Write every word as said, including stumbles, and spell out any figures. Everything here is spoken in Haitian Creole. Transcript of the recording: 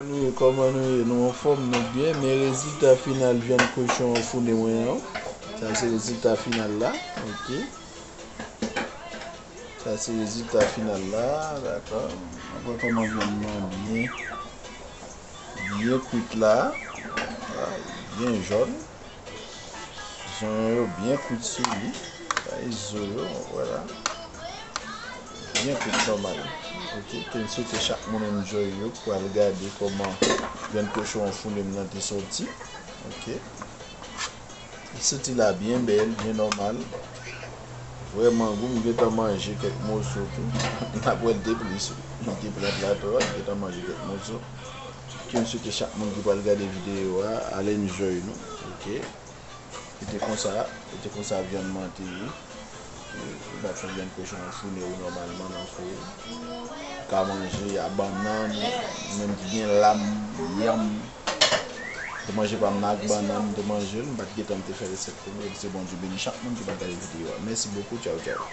Nou ye, kòman nou ye? Nou anfòm, nou byen, men rezilta final vyann kochon an foune mwen an. Sa se rezilta final la, ok. Sa se rezilta final la, dakò. N ap wè kòman vyann nan byen, byen kwit la. Byen jòn. Zonyon yo byen kwit sou li. Sa e zo yo, vwala. Byen kwit nòmal. Ok, ke m swete chak moun enjoy yo pou al gade kòman vyann kochon an foune m nan te sòti. Ok. Li soti la byen bèl, byen nòmal. Vrèman gou, m gentan manje kèk moso tou. N ap wè l te plis wi. Li te plat la twò, m gentan manje kèk moso. Ke m swete chak moun ki pral gade videyo a, al enjoy nou. Ok. E te konsa, e te konsa vyann mwen te ye. Ok. M ap fè vyann kochon an foune wi nòmalman nan fou. Ou ka manje a bannann, menm ki gen lam, yanm. M te manje pa m nan ak bannann, m te manje l, m pa t gentan m te fè resèt pou nou. E se Bondye beni chak moun ki pral gade videyo a. Mèsi bokou, tchaw tchaw.